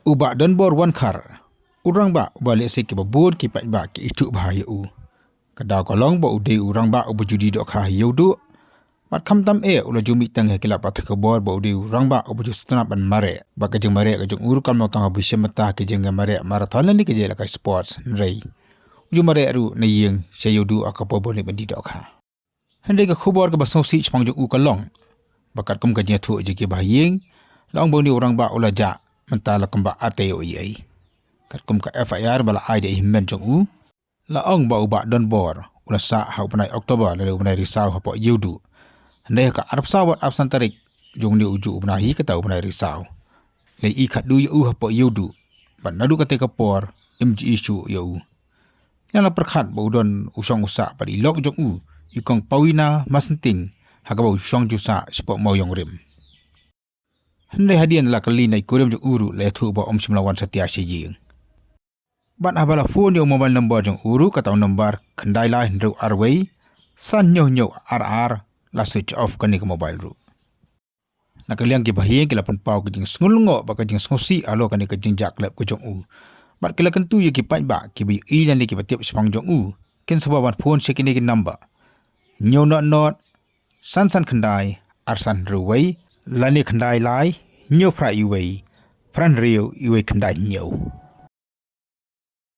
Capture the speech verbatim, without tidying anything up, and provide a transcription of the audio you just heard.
U Bah Donbor Wankhar, u rangbah uba lehse kiba bun ki paidbah ki ithuh bha ïa u. Ka daw ka long ba u dei u rangbah uba ju die dohkha ha Ïewduh. Bad khamtam eh u la ju mih tang ha ki lad pathai khubor ba u dei u rangbah uba ju sngewtynnat ban mareh. Bad ka jingmareh ka jong u ruh kam long tang haba shem bynta ki jingmareh marathon lane ki jingïalehkai sports, hynrei u ju mareh ruh na ïing sha Ïewduh ha ka por ba u leit ban die dohkha. Hynrei ka khubor kaba sngewsih shaphang jong u ka long ba katkum ka jingïathuh jong ki bahaïing, la ong ba une u rangbah u la jah mynta la kumba ar taïew eiei. Katkum ka F I R ba la ai da i hynmen jong u, la ong ba u Bah Donbor u la sah ha u bnai October lane u bnai Risaw hapoh Ïewduh. Hynrei ha ka arphew saw bad arphew san tarik jong une u juh u bnai hi, kata u bnai Risaw, la ïohi khadduh ïa u hapoh Ïewduh, bad naduh katei ka por im ju ïohi shuh ïa u. Ngi la pyrkhat ba u don u shong u sah bad i lok jong u, i Kong Pawina Masenting, ha kaba u shong ju sah shapoh Mawïong Rim. Hynrei hadien la kylli na i kurim jong u ruh, la ïathuh ba um shym la wan satia sha ïing. Bad haba la phone ïa u mobile number jong u ruh, kata u number khyndai lai hynriew ar wei san hynñiew hynñiew ar ar, la switch off kane ka mobile ruh. Na ka liang ki bahaïing ki la pynpaw ka jingsngewlyngngoh bad ka jingsngewsih halor kane ka jingjia klep ka jong u. Bad ki la kyntu ïa ki paidbah kiba ïohi lane kiba tip shaphang jong u, kin sa buh ban phone sha kine ki number: hynñiew nod nod, san san khyndai, ar san hynriew wei, lane khyndai lai, hynñiew phra iwei, phra hynriew, iwei khyndai hynñiew.